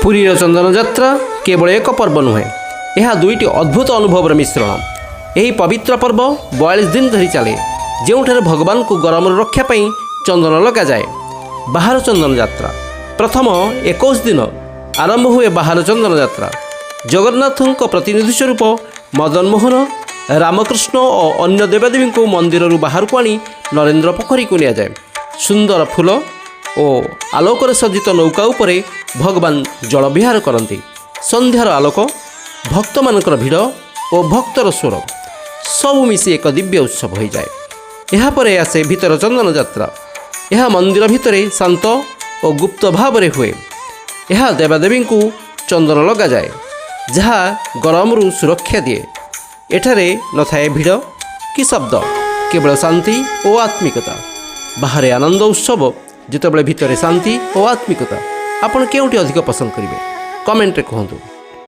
ପୁରୀର ଚନ୍ଦନ ଯାତ୍ରା କେବଳ ଏକ ପର୍ବ ନୁହେଁ, ଏହା ଦୁଇଟି ଅଦ୍ଭୁତ ଅନୁଭବର ମିଶ୍ରଣ। ଏହି ପବିତ୍ର ପର୍ବ 42 ଦିନ ଧରି ଚାଲେ, ଯେଉଁଠାରେ ଭଗବାନଙ୍କୁ ଗରମରୁ ରକ୍ଷା ପାଇଁ ଚନ୍ଦନ ଲଗାଯାଏ। ବାହାର ଚନ୍ଦନ ଯାତ୍ରା। ପ୍ରଥମ 21 ଦିନ ଆରମ୍ଭ ହୁଏ ବାହାର ଚନ୍ଦନ ଯାତ୍ରା। ଜଗନ୍ନାଥଙ୍କ ପ୍ରତିନିଧି ସ୍ୱରୂପ ମଦନମୋହନ, ରାମକୃଷ୍ଣ ଓ ଅନ୍ୟ ଦେବାଦେବୀଙ୍କୁ ମନ୍ଦିରରୁ ବାହାରକୁ ଆଣି ନରେନ୍ଦ୍ର ପୋଖରୀକୁ ନିଆଯାଏ। ସୁନ୍ଦର ଫୁଲ ଓ ଆଲୋକରେ ସଜ୍ଜିତ ନୌକା ଉପରେ ଭଗବାନ ଜଳବିହାର କରନ୍ତି। ସନ୍ଧ୍ୟାର ଆଲୋକ, ଭକ୍ତମାନଙ୍କର ଭିଡ଼ ଓ ଭକ୍ତର ସ୍ୱର ସବୁ ମିଶି ଏକ ଦିବ୍ୟ ଉତ୍ସବ ହୋଇଯାଏ। ଏହାପରେ ଆସେ ଭିତର ଚନ୍ଦନ ଯାତ୍ରା। ଏହା ମନ୍ଦିର ଭିତରେ ଶାନ୍ତ ଓ ଗୁପ୍ତ ଭାବରେ ହୁଏ। ଏହା ଦେବାଦେବୀଙ୍କୁ ଚନ୍ଦନ ଲଗାଯାଏ, ଯାହା ଗରମରୁ ସୁରକ୍ଷା ଦିଏ। ଏଠାରେ ନଥାଏ ଭିଡ଼ କି ଶବ୍ଦ, କେବଳ ଶାନ୍ତି ଓ ଆତ୍ମିକତା। ବାହାରେ ଆନନ୍ଦ ଉତ୍ସବ ଯେତେବେଳେ, ଭିତରେ ଶାନ୍ତି ଓ ଆତ୍ମିକତା। ଆପଣ କେଉଁଠି ଅଧିକ ପସନ୍ଦ କରିବେ, କମେଣ୍ଟରେ କୁହନ୍ତୁ।